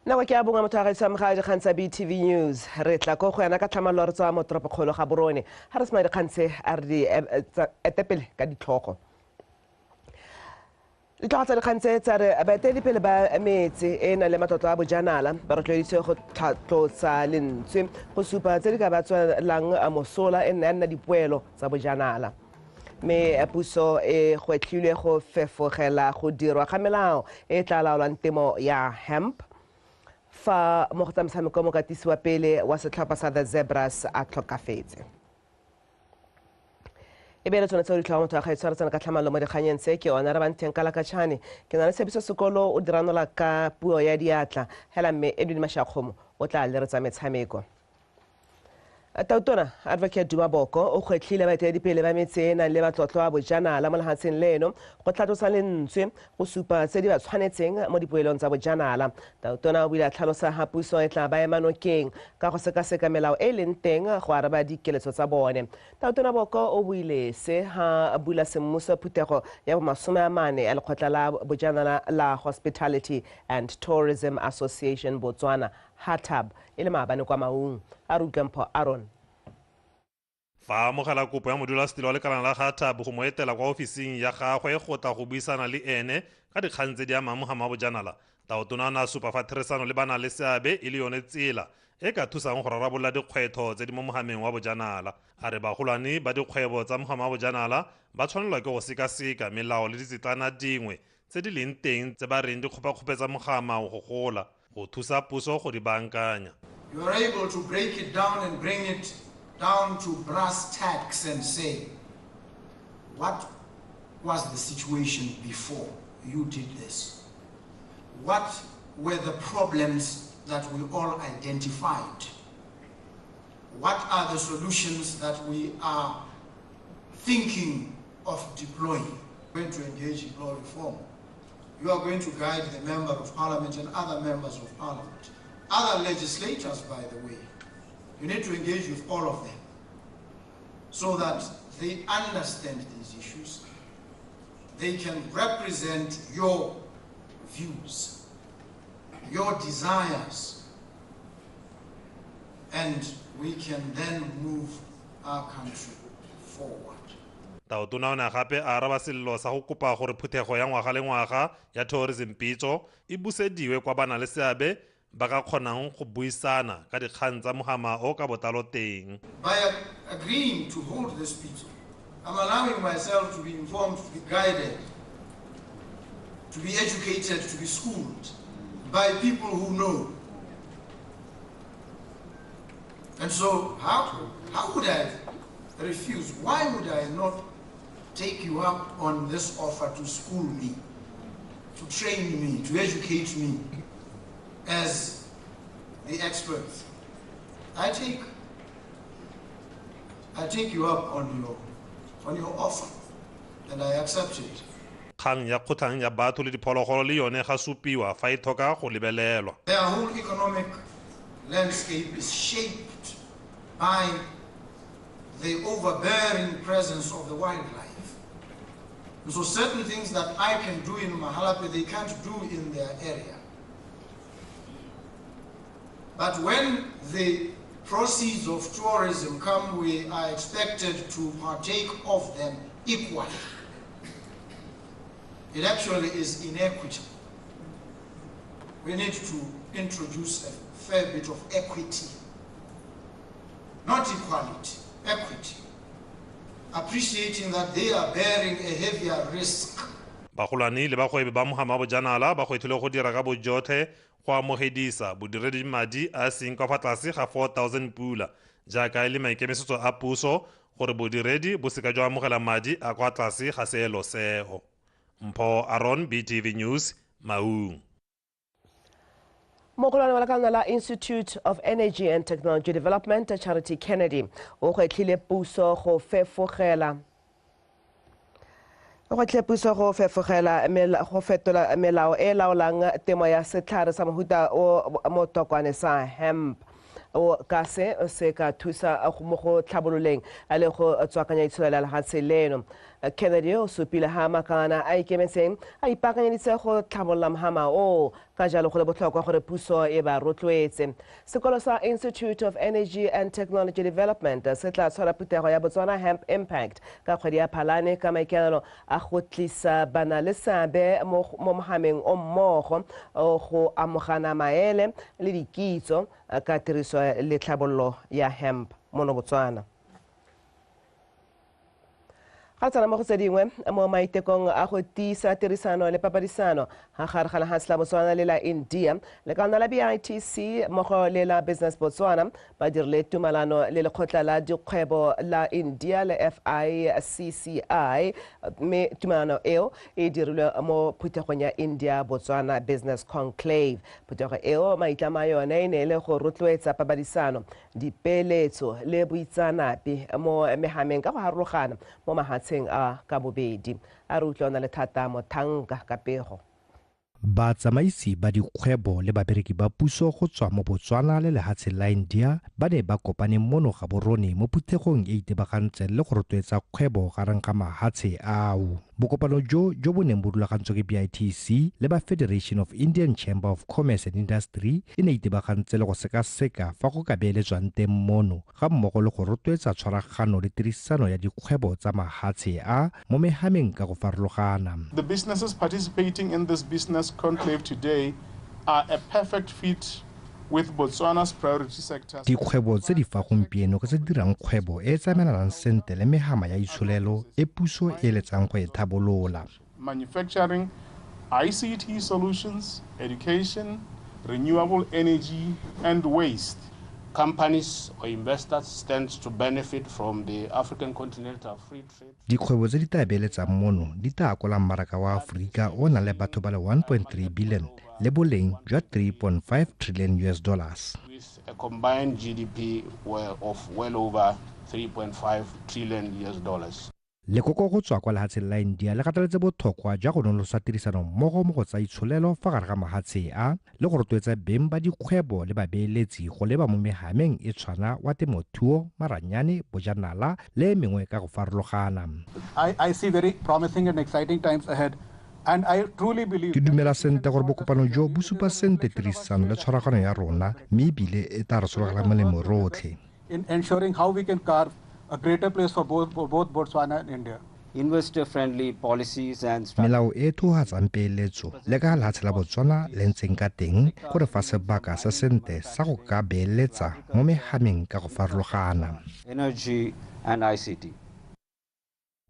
Nako ke a bongwe motho wa gaetsho wa mogala dikgang tsa BTV News. Re tla ko go yana ka tlhamallo re tswa mo toropokgolo ga Borone. Ga re sena dikgang tse a re di etepele ka ditlhogo. Ditlhogo tsa dikgang tse tsa re baeteledipele ba metse e e nang le matlotlo a bojanala ba rotloeditswe go tlhatlotsa lentswe go supa tse di ka ba tswelang mosola e nna ya nna dipoelo tsa bojanala. Mme puso e gwetlhilwe go fefogela go dirwa ga melao e tla laolang temo ya hemp fa mo go tsa metshameko mokatisi wa pele wa setlhopha sa The Zebras a tlhokafetse. E be le tsone tseo ditlhogo motho wa gaetsho re tsena ka tlhamallo mo dikganyeng tse ke ona re banteng ka lakatšhane ke na le Tshepiso Sekolo o diranola ka puo ya diatla hela mme Edwin Mashakgomo o tla leretsa metshameko. Tautona Advocate Duma Boko o gwetlhile baeteledipele ba metse e nang le matlotlo a bojanala mo lefatsheng leno go tlhatlosa lentswe go supa tse di ba tshwanetseng mo dipoelong tsa bojanala. Tautona o ile a tlhalosa ga puso e tla ba ema nokeng ka go sekaseka melao e e leng teng go araba dikeletso tsa bone. Tautona Boko o buile se ha bula semmuso phuthego ya bo 40 ya lekgotla la bojanala la Hospitality and Tourism Association Botswana HATAB e le maabane kwa Maung. A re utlwe Mpho Aaron. Fa amogela kopo ya modulasetilo wa lekalana la HATAB go mo etela kwa ofising ya gagwe go tla go buisana le ene ka dikgang tse di amang mogama wa bojanala, Tautona o ne a supa fa therisano le ba nang le seabe e le yone tsela e ka thusang go rarabolola dikgwetlho tse di mo mogameng wa bojanala. A re bagolwane ba dikgwebo tsa mogama wa bojanala ba tshwanelwa ke go sekaseka melao le ditsetlana dingwe tse di leng teng tse ba reng di kgopakgopetsa mogama go gola go thusa puso go di bankanya. You are able to break it down and bring it down to brass tacks and say, what was the situation before you did this? What were the problems that we all identified? What are the solutions that we are thinking of deploying? We're going to engage in law reform. You are going to guide the Member of Parliament and other members of Parliament, other legislators, by the way. You need to engage with all of them so that they understand these issues. They can represent your views, your desires, and we can then move our country forward. Tautona o ne gape a araba sello sa go kopa gore phuthego ya ngwaga le ngwaga ya Tourism Pitso e busediwe kwa ba nang le seabe ba ka kgonang go buisana ka dikgang tsa mogama o ka botlalo teng. By agreeing to hold this pitso, I'm allowing myself to be informed, to be guided, to be educated, to be schooled by people who know. And so how would I refuse? Why would I not take you up on this offer to school me, to train me, to educate me as the experts? I take you up on your offer, and I accept it. Kgang ya kgotlhang ya batho le diphologolo le yone ga supiwa fa e tlhoka go lebelelwa. Their whole economic landscape is shaped by the overbearing presence of the wildlife. And so certain things that I can do in Mahalapye, they can't do in their area. But when the proceeds of tourism come, we are expected to partake of them equally. It actually is inequitable. We need to introduce a fair bit of equity, not equality, equity. Appreciating that they are bearing a heavier risk. Bagolwane le bagwebi ba mogama wa bojanala ba gwetlhile go dira ka bojotlhe go amogedisa bodiredi madi a seng ka fa tlase ga 4,000 pula jaaka e le maikemisetso a puso gore bodiredi bo seka jwa amogela madi a kwa tlase ga seelo seo. Mpho Aaron, BTV News, Maung. Mogolwane wa lekalana la Institute of Energy and Technology Development, Charity Kennedy, o gwetlhile puso go fefogela go fefogela go fetola melao e laolang temo ya setlhare sa mohuta o motokwane sa hemp. O ka se se ka thusa mo go tlhabololeng le go tswakanya itsholelo ya lefatshe leno. Kennedy o supile ha makalana a ikemetseng a ipaakanyeditse go tlhabolola mohama o, ka jalo go le botlhokwa gore puso e ba rotloetse. Sekolo sa Institute of Energy and Technology Development se tla tshwara phuthego ya Botswana Hemp Impact ka kgwedi ya Phalane ka maikaelelo a go tlisa bana le seabe mo mohameng o mmogo go amogana maele le dikitso ka tiriso le tlhabololo ya hemp mono Botswana. Ga tsena mo go tse dingwe, mo maitekong a go tiisa tirisano le papadisano ga gare ga lehatshe la Botswana le la India, lekalana la BITC mmogo le la Business Botswana ba dirile tumalano le lekgotla la dikgwebo la India le FICCI, mme tumalano eo e dirilwe mo phuthegong ya India Botswana Business Conclave. Phuthego eo maitlamo a yone e ne e le go rotloetsa papadisano, dipeeletso le boitseanape mo mehameng ka go harologana mo mahatsheng a ka bobedi. A re utlwana le Thata Mothanka ka pego. Batsamaisi ba dikgwebo le babereki ba puso go tswa mo Botswana le lehatshe la India ba ne ba kopane mono Gaborone mo phuthegong e itebagantseng le go rotloetsa kgwebo gareng ga mahatshe ao. Bokopano jo bo neng bo rulagantswe ke BITC le ba Federation of Indian Chamber of Commerce and Industry e ne itebagantse le go sekaseka fa go ka beeletswang teng mono, ga mmogo le go rotloetsa tshwaragano le tirisano ya dikgwebo tsa mahatshe a mo mehameng ka go farologana. The businesses participating in this business conclave today are a perfect fit with Botswana's priority sectors. Dikgwebo tse di fa gompieno ke tse di dirang kgwebo e e tsamaelanang sentle le mehama ya itsholelo e puso e eletsang go e tlhabolola. Manufacturing, ICT solutions, education, renewable energy and waste. Companies or investors stand to benefit from the African Continental Free Trade. Dikgwebo tse di tla beeletsang mono di tla akola mmaraka wa Aforika o nang le batho ba le 1.3 billion le boleng jwa $3.5 trillion US dollars. With a combined GDP of well over $3.5 trillion US dollars. Lekoko go tswa kwa lehatsheng la India le gateletse botlhokwa jwa go nolosa tirisano mmogo mo go tsa itsholelo fa gare ga mahatshe a le go rotloetsa beng ba dikgwebo le babeeletsi go leba mo mehameng e tshwana wa temothuo, maranyane, bojanala le e mengwe ka go farologana. I see very promising and exciting times ahead. And I truly believe ke dumela sente gore bokopano jo bo supa sente tirisano le tshwaragano ya rona, mme ebile e tla re sologela molemo rotlhe. In ensuring how we can carve a greater place for both Botswana and India. Investor-friendly policies and melao e thohatsang peeletso le ka lehatshe la Botswana le ntseng ka teng gore fa sebaka se sente sa go ka beeletsa mo mehameng ka go farologana. Energy and ICT.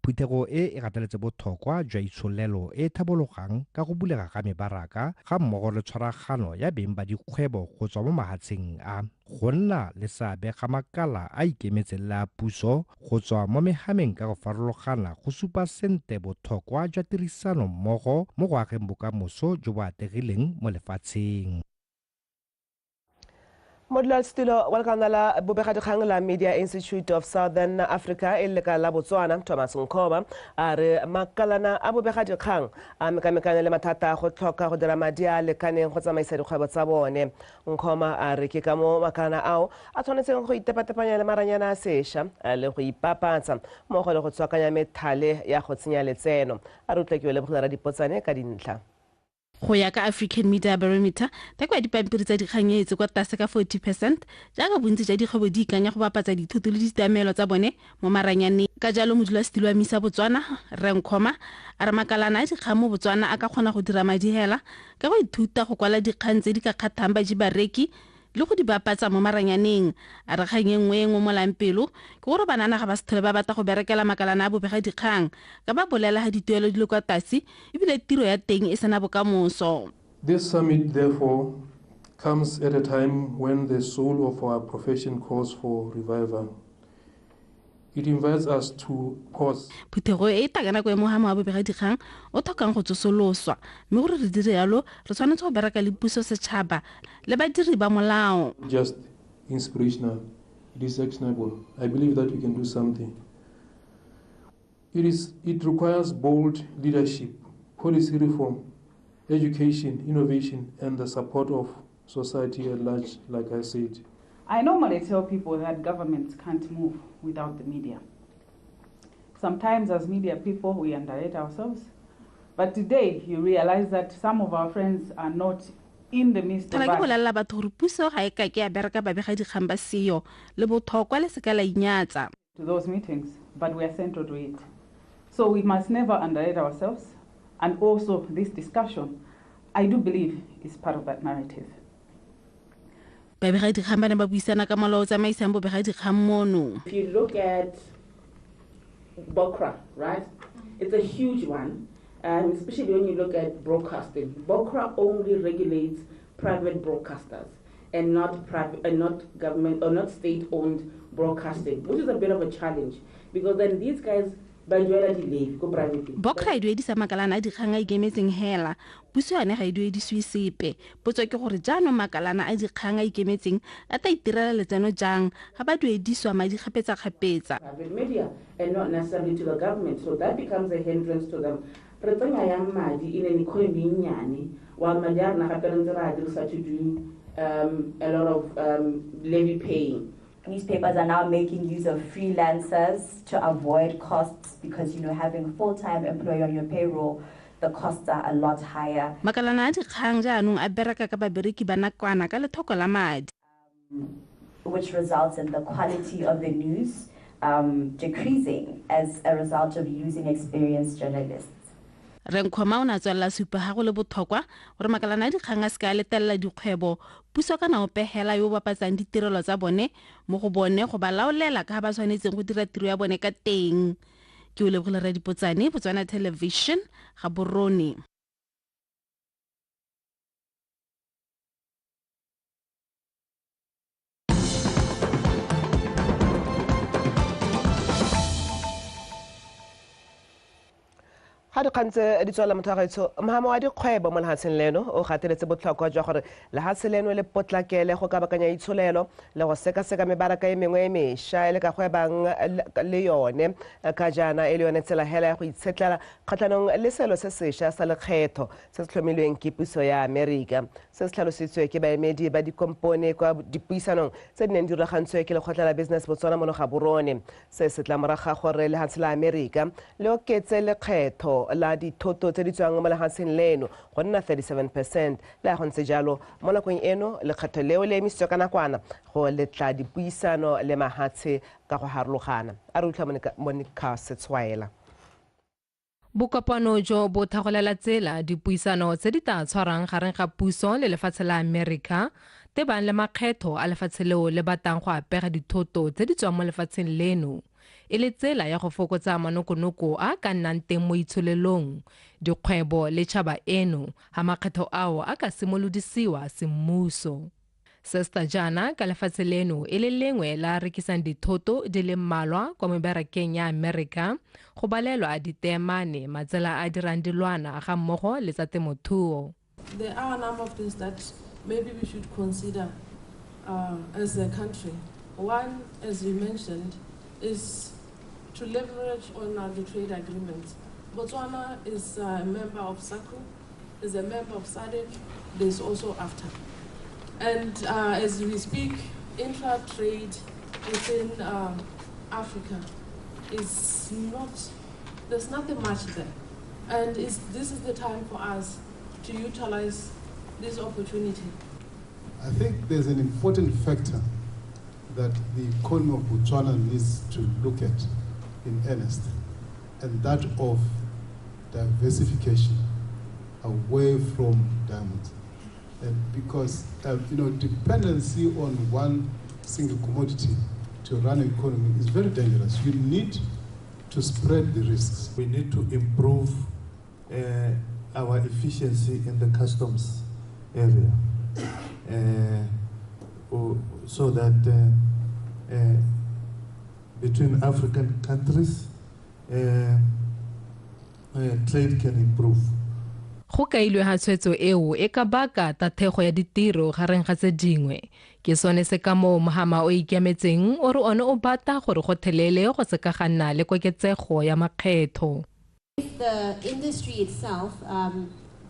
Phuthego e e gateletse botlhokwa jwa itsholelo e thabologang ka go bulega ga mebaraka ga mmogo le tshwaragano ya beng ba dikgwebo go tswa mo mahatsheng a, go nna le seabe ga makala a ikemetseng le a puso go tswa mo mehameng ka go farologana go supa sente botlhokwa jwa tirisano mmogo mo go ageng bokamoso jo bo atlegileng mo lefatsheng. Modulasetulo wa lekala la bobegadikgang la Media Institute of Southern Africa e lekala la Botswana Thomas Nkoma a re makalana a bobegadikgang a mekamekane le mathata a go tlhoka go dira madi a lekaneng go tsamaisa dikgwebo tsa bone. Nkoma a re ke ka mo makalana ao a tshwanetseng go itepatepanya le maranyana a sešwa le go ipapatsa mmogo le go tswakanya methale ya go tsenya letseno. A re utlwa ke lebogela Radipotsane ka dintlha. Go ya ka African Media Barometer, theko ya dipampiri tsa dikgang e etse kwa tlase ka 40% jaaka bontsi jwa dikgwebo di ikanya go bapatsa dithoto le ditamelwa tsa bone mo maranyaneng. Ka jalo modulasetilo wa MISA Botswana, Rre Nkoma, a re makalana a dikgang mo Botswana a ka kgona go dira madi hela ka go ithuta go kwala dikgang tse di ka kgathang baji bareki le go di bapatsa mo maranyaneng. A re kgang e nngwe e ngomolang pelo ke gore banana ga ba se tlhole ba batla go berekela makalana a bobega dikgang ka ba bolela ga dituelo di le kwa tlase ebile tiro ya teng e sena bokamoso. This summit therefore comes at a time when the soul of our profession calls for revival. It invites us to pause. Phuthego e tla ka nako e mohama wa bobega dikgang o tlhokang go tsosoloswa, mme gore re dire yalo re tshwanetse go bereka le puso, setšhaba le badiri ba molao. Just inspirational, it is actionable. I believe that we can do something. It requires bold leadership, policy reform, education, innovation, and the support of society at large, like I said. I normally tell people that governments can't move without the media. Sometimes as media people, we underrate ourselves. But today, you realize that some of our friends are not in the midst of Tlhola ke us. bolelela batho gore puso ga e ka ke ya bereka babegadikgang ba seo le botlhokwa le seka la inyatsa. To those meetings, but we are central to it. So we must never underrate ourselves. And also this discussion, I do believe, is part of that narrative. Babegadikgang ba ne ba buisana ka molao o tsamaisang bobegadikgang mono. If you look at BOCRA, right? It's a huge one, especially when you look at broadcasting. BOCRA only regulates private broadcasters and not private, and not government or not state-owned broadcasting, which is a bit of a challenge because then these guys ba duela di-levy ko private. BOCRA e duedisa makalana a dikgang a ikemetseng hela, puso yone ga e duedisiwe sepe. Potso ke gore jaanong makalana a dikgang a ikemetseng a tla itirela letseno jang ga ba duedisiwa madi kgapetsa-kgapetsa. Private media and not necessarily to the government, so that becomes a hindrance to them. Re tsenya yang madi in an economy e nnyane, while madi a rona gape re ntse re a dirisa to do a lot of levy paying. Newspapers are now making use of freelancers to avoid costs because, having a full-time employee on your payroll, the costs are a lot higher. Makalana a dikgang jaanong a bereka ka babereki ba nakwana ka lethoko la madi. Which results in the quality of the news decreasing as a result of using experienced journalists. Re Nkhoma o ne a tswelela supa ga go le botlhokwa gore makalana a dikgang a seka a letelela dikgwebo puso kana ope hela yo o bapatsang ditirelo tsa bone mo go bone go ba laolela ka ga ba tshwanetseng go dira tiro ya bone ka teng. Ke o lebogile Radipotsane, Botswana Television, Gaborone. Ga dikgang tse di tswela motho wa gaetsho, mohama wa dikgwebo mo lefatsheng leno o gateletse botlhokwa jwa gore lefatshe leno le potlakele go kabakanya itsholelo le go sekaseka mebaraka e mengwe e mešwa e le ka gwebang le yone ka jaana e le yone tsela hela ya go itshetlela kgatlhanong le selo se sešwa sa lekgetho se se tlhomilweng ke puso ya Amerika. Se se tlhalositswe ke baemedi ba dikompone kwa dipuisanong tse di neng di rulagantswe ke lekgotla la Business Botswana mono Gaborone. Se se tla morago ga gore lefatshe la Amerika le oketse lekgetho la dithoto tse di tswang mo lefatsheng leno go nna 37%. Le go ntse jalo mo nakong eno lekgetho leo le emisitswe ka nakwana go letla dipuisano le mahatshe ka go harologana. A re utlwa Monica Setshwaela. Bokopano jo bo thagolela tsela dipuisano tse di tla tshwarang gareng ga puso le lefatshe la Amerika tebang le makgetho a lefatshe leo le batang go apega dithoto tse di tswang mo lefatsheng leno e le tsela ya go fokotsa manokonoko a ka nnang teng mo itsholelong dikgwebo le tšhaba eno ha makgetho ao a ka simolodisiwa semmuso. Se jaana ka lefatshe leno e le lengwe la rekisang dithoto di le mmalwa kwa mebarakeng ya Amerika go balelwa diteemane, matsela a dirang dilwana ga mmogo le tsa temothuo. There are a number of things that maybe we should consider as a country. One, as you mentioned, is to leverage on the trade agreements. Botswana is a member of SACU, is a member of SADC, there's also AFTA. And as we speak, intra-trade within Africa is not, there's nothing much there. And this is the time for us to utilize this opportunity. I think there's an important factor that the economy of Botswana needs to look at in earnest, and that of diversification away from diamonds. And because dependency on one single commodity to run an economy is very dangerous. You need to spread the risks. We need to improve our efficiency in the customs area so that between African countries trade can improve. Go kailwe ha tshwetso eo e ka baka tathego ya ditiro gareng ga tse dingwe. Ke sone se ka moo Mohama o ikemetseng o re one o bata gore go thelele go se ka ga nna le koketsego ya makgetho. If the industry itself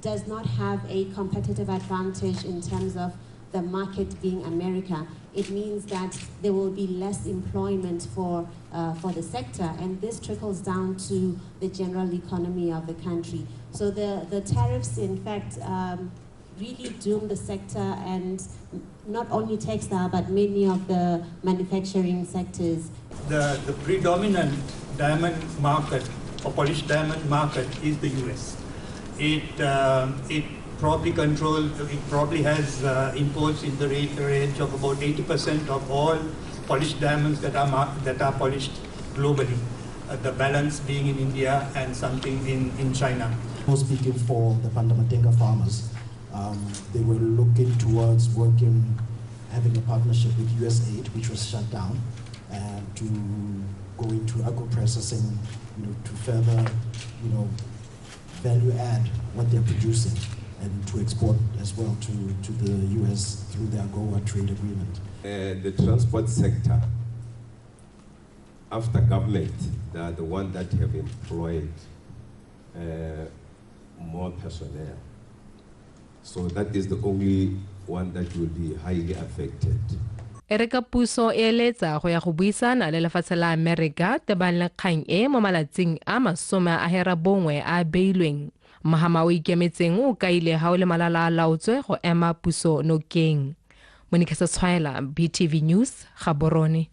does not have a competitive advantage in terms of the market being America, it means that there will be less employment for the sector, and this trickles down to the general economy of the country. So the tariffs, in fact, really doom the sector, and not only textile, but many of the manufacturing sectors. The predominant diamond market, or polished diamond market, is the US. It probably controls, it probably has imports in the range of about 80% of all polished diamonds that are polished globally, the balance being in India and something in China. Speaking for the Pandamatenga farmers, they were looking towards having a partnership with USAID, which was shut down, and to go into agro-processing, to further, value add what they're producing, and to export as well to the US through the AGOA trade agreement. The transport sector, after government, they are the one that have employed more personnel. So that is the only one that will be highly affected. Ereka puso e eletsa go ya go buisana le lefatshe la Amerika tebang le kgang e mo malatsing a 90 a beilweng. Mahama o ikemetseng o kaile ha o le malala a laotswe go ema puso nokeng. Monica Setshwaela, BTV News, Gaborone.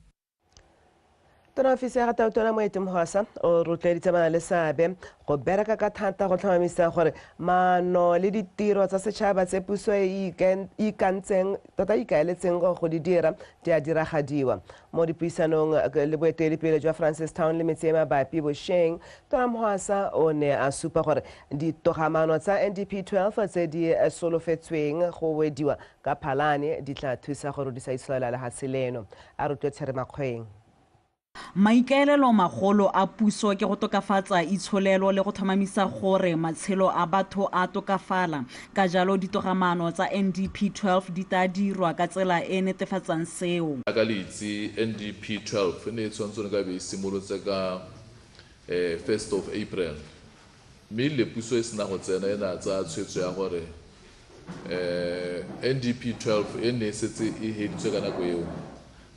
Tona ofisi ya ga Tautona Moeti Mohwasa o rotloeditse bana le seabe go bereka ka thata go tlhomamisa gore maano le ditiro tsa setšhaba tse puso e ikantseng tota ikaeletseng go di dira di a diragadiwa. Mo dipuisanong le boeteledipele jwa Francistown le metse e mabapi bošeng, Tona Mohwasa o ne a supa gore ditogamaano tsa NDP 12 tse di solofetsweng go wediwa ka Phalane di tla thusa go rodisa itsholelo ya lehatshe leno. A rotloetsere Makgweng. Maikaelelo magolo a puso ke go tokafatsa itsholelo le go tlhomamisa gore matshelo a batho a tokafala. Ka jalo ditogamaano tsa NDP 12 di tla dirwa ka tsela e netefatsang seo. Ka le itse NDP 12 e ne e tshwanetse ka be e simolotse ka 1st of April. Mme le puso e sena go tsena e na tsaya tshwetso ya gore NDP 12 e ne e setse e heditswe ka nako eo.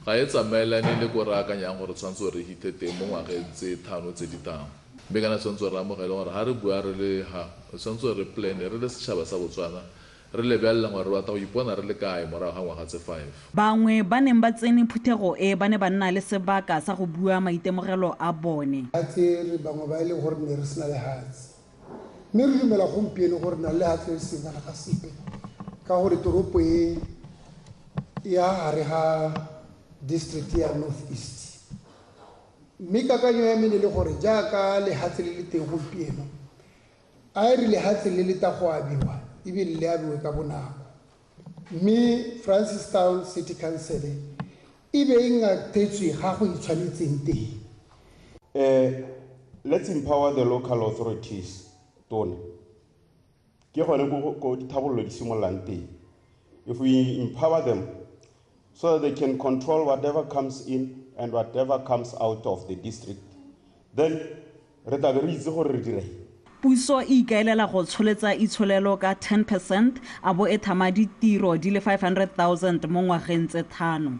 Ga e tsamaelane le ko re akanyang gore tshwanetse gore re hithe teng mo ngwageng tse 5 tse di tlang. Mme kana tshwanetse re amogele gore ga re bua re le ha, tshwanetse re plan re le setšhaba sa Botswana, re lebelela gore re batla go ipona re le kae morago ga ngwaga tse 5. Bangwe ba neng ba tsene phuthego e ba ne ba nna le sebaka sa go bua maitemogelo a bone. Re bangwe ba e leng gore ne re sena lehatshe, mme re dumela gompieno gore na le lehatshe le seng kana ga sepe, ka gore toropo e ya gare ga district ya North East. Mme kakanyo ya me le gore jaaka lehatshe le le teng gompieno, a e re lehatshe le le ta go abiwa ebile le abiwe ka bonako. Mme Francistown City Council e be e ngatetswe ga go itshwanetseng teng. Let's empower the local authorities, Tona. Ke gone ko dithabollo di simololang teng. If we empower them so that they can control whatever comes in and whatever comes out of the district, then re tla be re itse gore re direng. Puso e ikaelela go tsholetsa itsholelo ka 10% a bo e thama ditiro di le 500,000 mo ngwageng tse 5.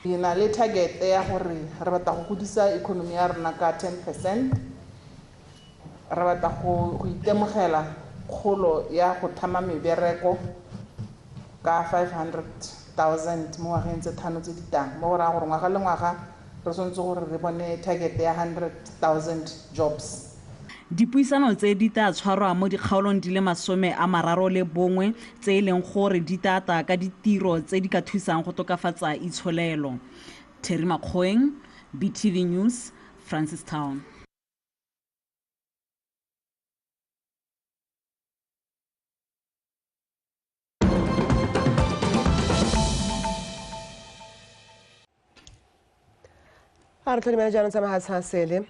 Re na le target ya gore re batla go godisa economy ya rona ka 10%. Re batla go itemogela kgolo ya go thama mebereko ka 500,000 mo ngwageng tse 5 tse di tlang. Mo go raya gore ngwaga le ngwaga re tshwanetse gore re bone target ya 100,000 jobs. Dipuisano tse di tla tshwarwa mo dikgaolong di le 31 tse e leng gore di tla tla ka ditiro tse di ka thusang go tokafatsa itsholelo. Terry Makgoeng, BTV News, Francistown. A re tlhodimela jaanong tsa mahatshe a sele.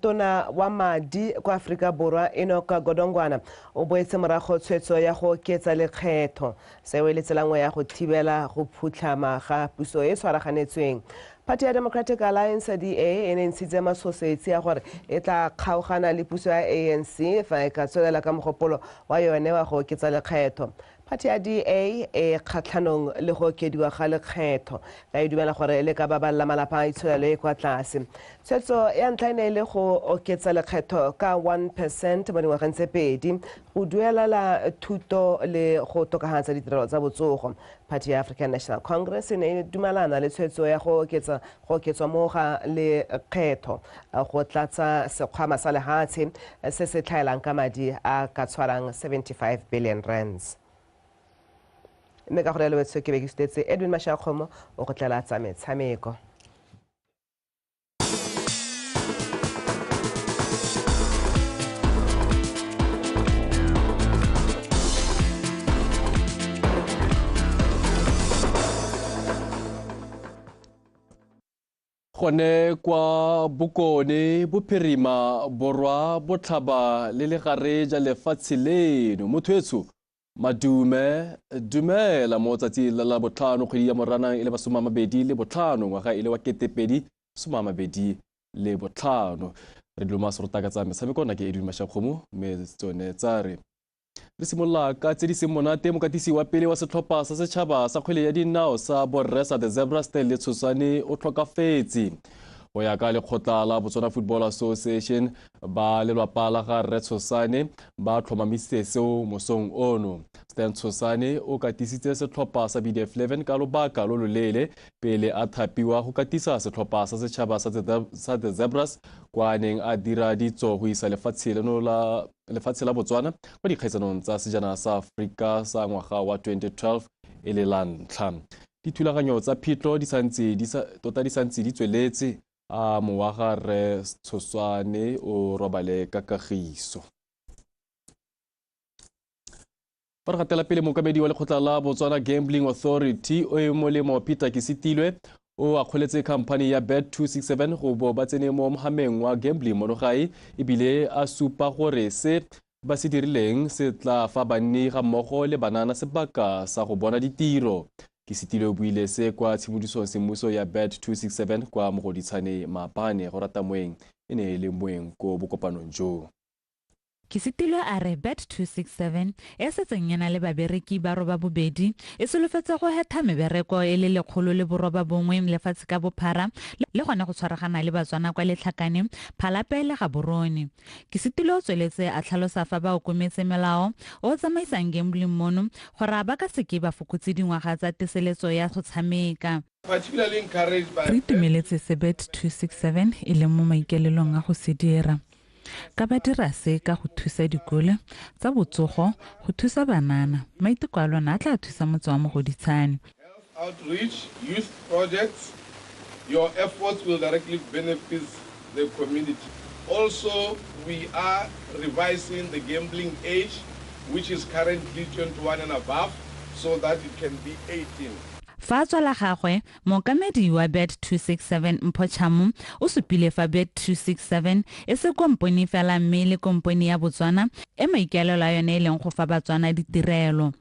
Tona wa madi kwa Afrika Borwa Enoch Godongwana o boetse morago tshwetso ya go oketsa lekgetho. Seo e le tsela nngwe ya go thibela go phutlhama ga puso e tshwaraganetsweng. Party ya Democratic Alliance DA e ne ntshitse matshosetsi a gore e tla kgaogana le puso ya ANC fa e ka tswelela ka mogopolo wa yone wa go oketsa lekgetho. Party ya DA e kgatlhanong le go okediwa ga lekgetho ka e dumela gore le ka baballa malapa a itsholelo e kwa tlase. Tshwetso ya ntlha e ne e le go oketsa lekgetho ka 1% mo dingwageng tse pedi go duelela thuto le go tokafatsa ditirelo tsa botsogo. Party ya African National Congress e ne e dumalana le tshwetso ya go oketswa mo ga lekgetho go tlatsa sekgwama sa lehatshe se se tlhaelang ka madi a ka tshwarang 75 billion rands. Mme ka gore lewetso ke be ke sutetse Edwin Mashakgomo o go tlela tsa metshameko. Gone kwa Bokone, Bophirima, Borwa, Botlhaba le legare ja lefatshe leno. Motho etsho madume dumela mo tsatsi la botlhano kgwedi ya Moranang e le 25 ngwaga e le wa 2025. Re dilo serota ka tsa metshameko nna ke Edwin Mashakgomo mme tsone tsa re re simolola ka tse di seng monate. Mokatisi wa pele wa setlhopha sa setšhaba sa kgwele ya dinao sa borre sa The Zebras le Tshosane o tlhokafetse. Go ya ka lekgotla la Botswana Football Association ba lelwapa la ga Rre Tshosane ba tlhomamisitse seo mosong ono. Stan Tshosane o katisitse setlhopha sa BDF 11 ka lobaka lo loleele pele a thapiwa go katisa setlhopha sa setšhaba sa The Zebras kwa neng a dira ditso go isa lefatshe leno la lefatshe la Botswana kwa dikgaisanong tsa sejana sa Afrika sa ngwaga wa 2012 e le la ntlha. Dithulaganyo tsa phitlho di santse di tsweletse. A mowaga Rre Tshosane o robale ka kagiso. Fa re gatela pele, mookamedi wa lekgotla la Botswana Gambling Authority o e molemo Peter Kesitilwe o akgoletse khamphani ya Bet 267 go bo ba tsene mo mohameng wa gambling mono gae, ebile a supa gore se ba se dirileng se tla fa banni ga mmogo le banana sebaka sa go bona ditiro. Kesitilwe o buile se kwa tshimodisong semmuso ya Bet 267 kwa Mogoditshane maabane. Go rata moeng e ne e le moeng ko bokopanong joo. Kesitilwe a re Bet 267 e setseng e na le babereki ba 82 e solofetse go hetha mebereko e le 191 lefatshe ka bophara le gone go tshwaragana le Batswana kwa Letlhakane, Phalape le Gaborone. Kesitilwe o tsweletse a tlhalosa fa ba okometse melao o tsamaisang gambling mono gore ba ka seke ba fokotse dingwaga tsa teseletso ya go tshameka. Re itumeletse se Bet 267 e leng mo maikelelong a go se dira. Ka ba dira se ka go thusa dikolo tsa botsogo go thusa banana. Maiteko a lona a tla thusa motse wa Mogoditshane. Outreach, youth projects, your efforts will directly benefit the community. Also, we are revising the gambling age, which is currently 21 and above, so that it can be 18. Fa tswa la gagwe, mookamedi wa Bet 267 Mpho Chamo o supile fa Bet 267 e se kompone fela mme le kompone ya Botswana e maikaelelo a yone e leng go fa Batswana ditirelo.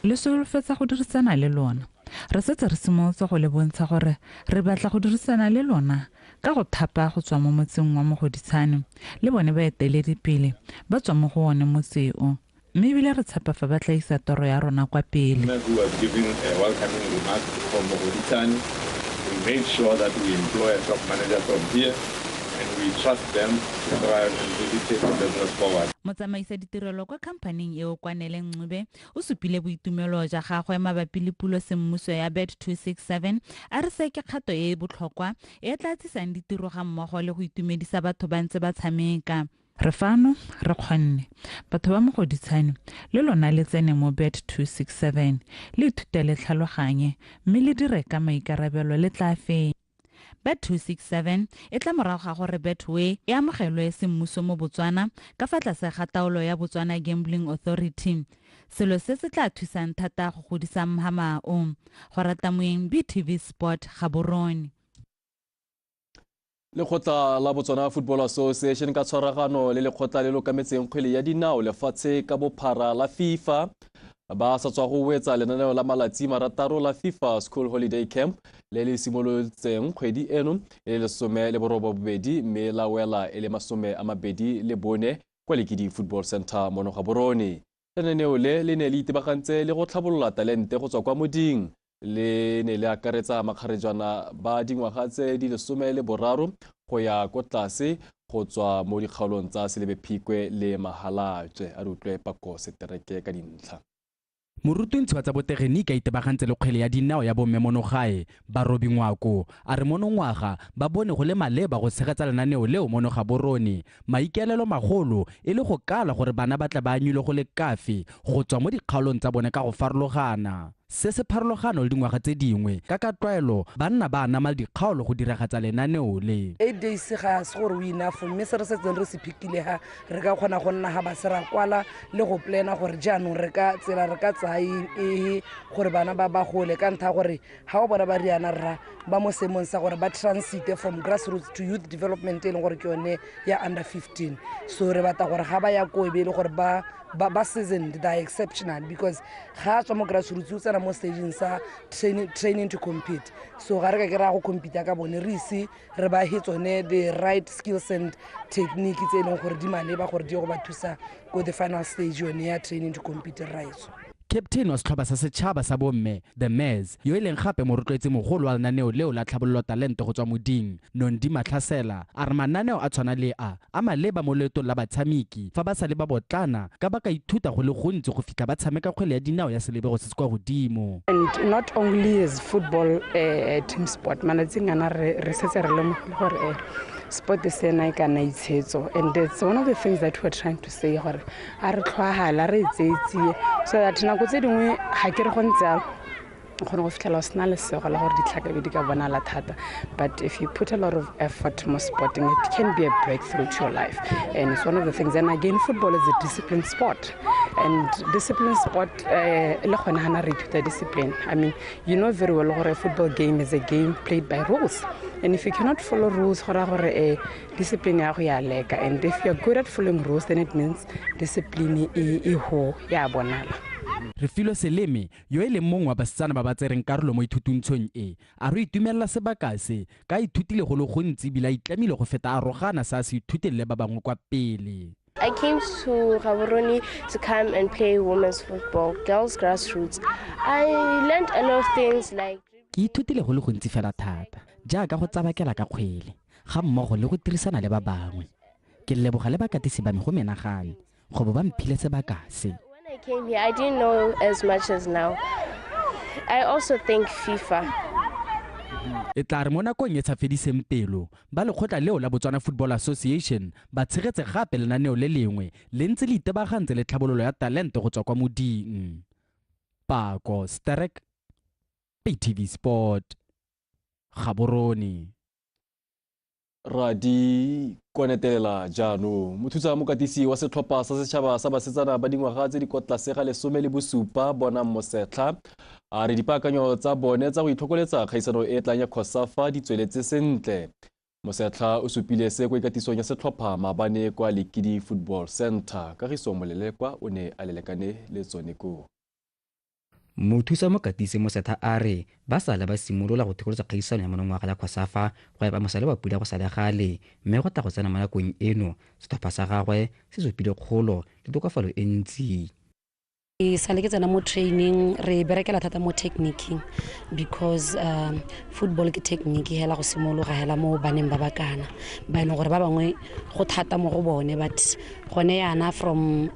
Le solofetsa go dirisana le lona. Re setse re simolotse go le bontsha gore re batla go dirisana le lona ka go thapa go tswa mo motseng wa Mogoditshane le bone baeteledipele ba tswa mo go one motse o. Mme ebile re tshepa fa ba tla isa toro ya rona kwa pele. Who was giving a welcoming remark from Mogoditshane. We made sure that we employ a top manager from here and we trust them to thrive and really take the business forward. Motsamaisa ditirelo kwa khamphaning eo kwa Neleng Ncube o supile boitumelo ja gagwe mabapi le pulo semmuso ya Bet 267 a re se ke kgato e e botlhokwa e tla tsisang ditiro ga mmogo le go itumedisa batho ba ntse ba tshameka. Re fano re kgonne batho ba Mogoditshane le lona le tsene mo Bet 267 le ithute le tlhaloganye mme le dire ka maikarabelo le tla fenya. Bet 267 e tla morago ga gore Betway e amogelwe semmuso mo Botswana ka fa tlase ga taolo ya Botswana Gambling Authority. Selo se se tla thusang thata go godisa mhama o. Go rata moeng, BTV Sport, Gaborone. Lekgotla la Botswana Football Association ka tshwaragano le lekgotla le lokametseng kgwele ya dinao lefatshe ka bophara la FIFA ba sa tswa go wetsa lenaneo la malatsi marataro la FIFA School Holiday Camp le le simolotseng kgwedi eno e le 18 mme la wela e le 24 kwa Lekidi Football Center mono Gaborone. Lenaneo le le ne le itebagantse le go tlhabolola talente go tswa kwa moding. Le ne le akaretsa makgarejwana ba dingwaga tse di 13 go ya ko tlase go tswa mo dikgaolong tsa Selebi Phikwe le Mahalapye. A re utlwe Pako Setereke ka dintlha. Morutuntshi wa tsa botegeniki a itebagantse le kgwele ya dinao ya bomme mono gae, Barobi Ngwako, a re monongwaga ba bone go le maleba go tshegetsa lenaneo leo mono Gaborone. Maikaelelo magolo e le go kala gore bana ba tla ba anyule go le kafe go tswa mo dikgaolong tsa bone ka go farologana. Se se pharologano le dingwaga tse dingwe ka tlwaelo banna ba anama le dikgaolo go diragatsa lenaneo le. 8 days ga se gore o enough, mme se re setseng re se phikile ha re ka kgona go nna ga ba se ra kwala le go plana gore jaanong re ka tsela re ka tsaya e gore bana ba ba gole ka ntlha gore ha o bona ba riana rra ba mo seemong sa gore ba transite from grassroots to youth development e leng gore ke yone ya under 15. So re batla gore ga ba ya ko e be e le gore ba seasoned, they are exceptional because ga tswa mo grassroots o tsena mo stageng sa training to compete. So ga re ka ke ra go compete ka bone re ise re ba he tsone the right skills and technique tse e leng gore di maleba gore di go ba thusa ko the final stage yone ya training to compete raetso. Captain wa setlhopha sa setšhaba sa bomme The Maize, yo e leng gape morotloetsi mogolo wa lenaneo leo la tlhabololo talente go tswa moding, Nondi Matlhasela, a re mananeo a tshwana le a a maleba mo leetong la batshameki fa ba sa le ba botlana ka ba ka ithuta go le gontsi go fitlha ba tshameka kgwele ya dinao ya selebego se se kwa godimo. And not only is football a team sport, malatsing ana re setse re lemogile gore sport is sena e ka nna itshetso, and it's one of the things that we're trying to say gore a re tlhwahala re tseetsie so that nako tse dingwe ga ke re go ntse jalo o kgone go fitlhela o sena lesego la gore ditlhakabe di ka bonala thata, but if you put a lot of effort mo sporting, it can be a breakthrough to your life, and it's one of the things. And again, football is a discipline sport, and discipline sport le gone hana re ithuta discipline. I mean, you know very well gore a football game is a game played by rules, and if you cannot follow rules, go raya gore discipline ya go ya leka, and if you're good at following rules, then it means discipline e ho ya bonala. Refilwe Seleme, yo e leng mongwe wa basetsana ba ba tsereng karolo mo ithutuntshong e, a re itumelela sebaka se ka ithutile go le gontsi ebile a itlamile go feta a rogana sa se ithuteng le ba bangwe kwa pele. I came to Gaborone to come and play women's football, girls grassroots. I learned a lot of things like Ke ithutile go le gontsi fela thata jaaka go tsabakela ka kgwele ga mmogo le go dirisana le ba bangwe. Ke leboga le bakatisi ba me go menagane go bo ba mphile sebaka se. When I came here, I didn't know as much as now. I also thank FIFA. E tla re mo nakong e sa fediseng pelo, ba lekgotla leo la Botswana Football Association ba tshegetse gape lenaneo le lengwe le ntse le itebagantse le tlhabololo ya talente go tswa kwa moding. Pako Sterek, BTV Sport, Gaborone. Ra di konetelela jaanong. Mothusa mokatisi wa setlhopha sa setšhaba sa basetsana ba dingwaga tse di kwa tlase ga 17 Bonang Mosetlha a re dipaakanyo tsa bone tsa go itlhokoletsa kgaisano e tlang ya COSAFA di tsweletse sentle. Mosetlha o supile se ko ikatisong ya setlhopha maabane kwa Lekidi Football Center. Kagiso Molelekwa o ne a lelekane le tsone koo. Mothusa mokatisi Mosetlha a re ba sale ba simolola go thekoletsa kgaisano ya monongwaga ya COSAFA go epa mosale wa pula go sa le gale, mme go tla go tsena mo nakong eno setlhopha sa gagwe se supile kgolo le tokafalo e ntsi. Ke sale ke tsena mo training re berekela thata mo techniquing because football ke technique hela go simologa hela mo baneng ba bakana ba e leng gore ba bangwe go thata mo go bone, but gone yana from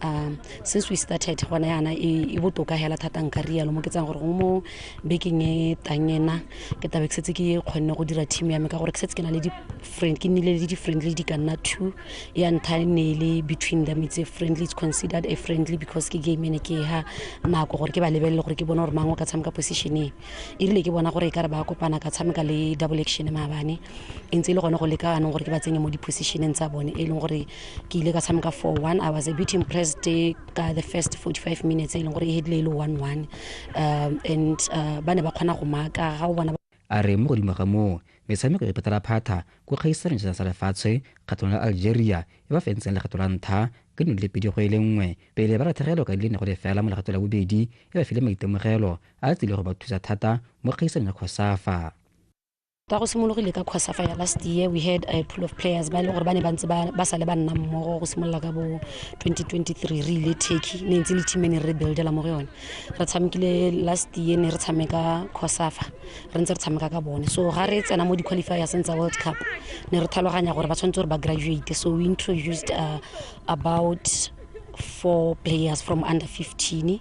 since we started gone yana e botoka hela thata nka rialo mo ke tsang gore mo bekeng e tang ena ke tabe ke setse ke kgonne go dira team ya me ka gore ke setse ke na le di friend ke nnile le di friendly di ka nna 2 ya ntlha ne le between them, it's a friendly, it's considered a friendly because ke game ene ke ha nako gore ke ba lebelele gore ke bone gore mang o ka tshameka position e rile ke bona gore e ka re ba kopana ka tshameka le double action maabane e ntse e le gone go leka anong gore ke ba tsenye mo di-positioneng tsa bone e leng gore ke ile ka tshameka 4-1. I was a bit impressed ka the first 45 minutes e leng gore e hedile e le 1-1 and ba ne ba kgona go maka ga o bona. A re mo godimo ga moo metshameko e phathalaphatha ko kgaisanong sa lefatshe kgatlhanong la Algeria e ba fentseng legato la ntlha ka 2-1 pele ba latlhegelwa ka 4-0 mo legato la bobedi e ba file maitemogelo a a tsile go ba thusa thata mo kgaisanong ya COSAFA. Ta go simologile ka COSAFA ya last year, we had a pool of players ba e leng gore ba ne ba ntse ba sale ba nna mmogo go simolola ka bo 2023 re ile Turkey, ne ntse le team e ne re buildela mo go yone. Re tshamekile last year, ne re tshameka COSAFA, re ntse re tshameka ka bone. So ga re tsena mo di-qualifiers tsa World Cup, ne re tlhaloganya gore ba tshwanetse gore ba graduate. So we introduced about 4 players from under 15.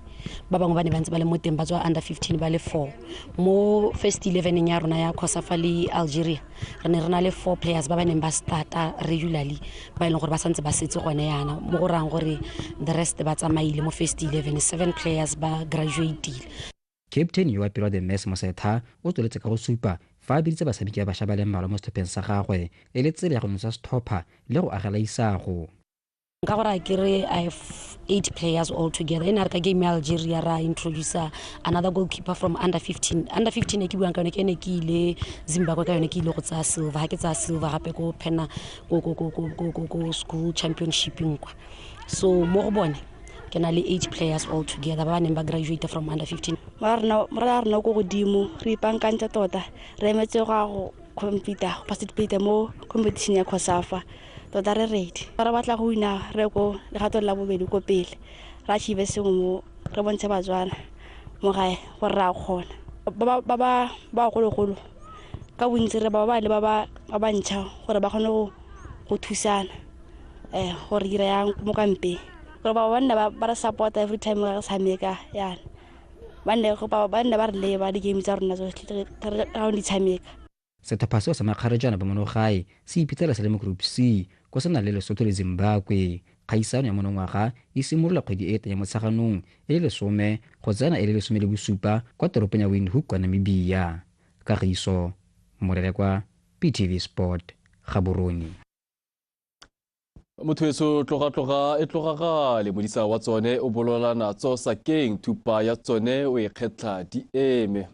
Ba bangwe ba ne ba ntse ba le mo teng ba tswa under 15 ba le 4. Mo first 11 ya rona ya COSAFA le Algeria, re ne re na le 4 players ba ba neng ba starta regularly, ba e leng gore ba santse ba setse gone yana, mo go rayang gore the rest ba tsamaile mo first 11, 7 players ba graduatile. Captain yo wa pele wa The Mess Mosetha o tsweletse ka go supa fa a biditse batshameki ba bašwa ba le mmalwa mo setlhopheng sa gagwe e le tsela ya go nosa setlhopha le go agela isago. Nka gore ke re I have 8 players all together. E ne re ka game ya Algeria ra introduce another goalkeeper from under 15. Under 15 e ke buang ka yone ke ne ke ile Zimbabwe ka yone, ke ile go tsaya silver. Ha ke tsaya silver gape ko Pena ko school championship kwa. So mo go bone ke na le 8 players all together ba ba neng ba graduate from under 15. Morena rena ko godimo re ipankantse tota, re emetse go ya go compete, go participate mo competition ya COSAFA. Tota re ready. Re batla go wina re ko legatong la bobedi ko pele. Re achieve sengwe mo re bontshe Batswana mo gae gore re a kgona. Ba ba ba gologolo ka bontsi re ba ba le ba ba ntšha gore ba kgone go thusana gore dira yang mo kampeng. Gore ba ba nne ba re support every time re tshameka yana. Ba nne ba re leba di-game tsa rona tsotlhe re ga di tshameka. Setlhopha seo sa makgarejana ba monogae se iphitlhela se le mo Group C ko se na le Lesotho le Zimbabwe. Kgaisano ya monongwaga e simolola kgwedi e teng ya Motsheganong e le 10 go tsena e le 17 kwa toropong ya Windhoek kwa Namibia. Kagiso Morerekwa, PTV Sport, Gaborone. Motho eso tloga e tloga gale modisa wa tsone o bololana tso sakeng thupa ya tsone o e kgetlha di eme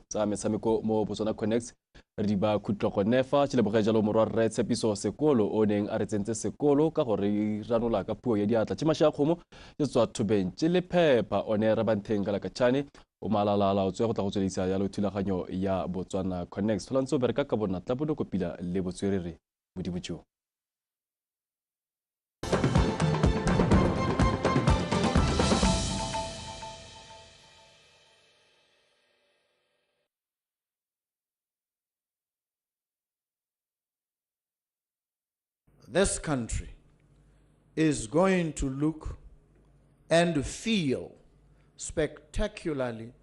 tsa metshameko mo Botswana Connect re di ba khutlo gone fa tšheleboge jalo morwa rre Tshepiso Sekolo o neng a re tsentse sekolo ka gore ranola ka puo ya diatla tšhe a kgomo ke tswa thobeng tše le phepa one re bantheng ka lakatšhane o malalala o tswe go tla go tsweledisa jalo thulaganyo ya Botswana Connect tlhola ntse o bereka ka bonatla bonokopila le botswerere modimo jo. This country is going to look and feel spectacularly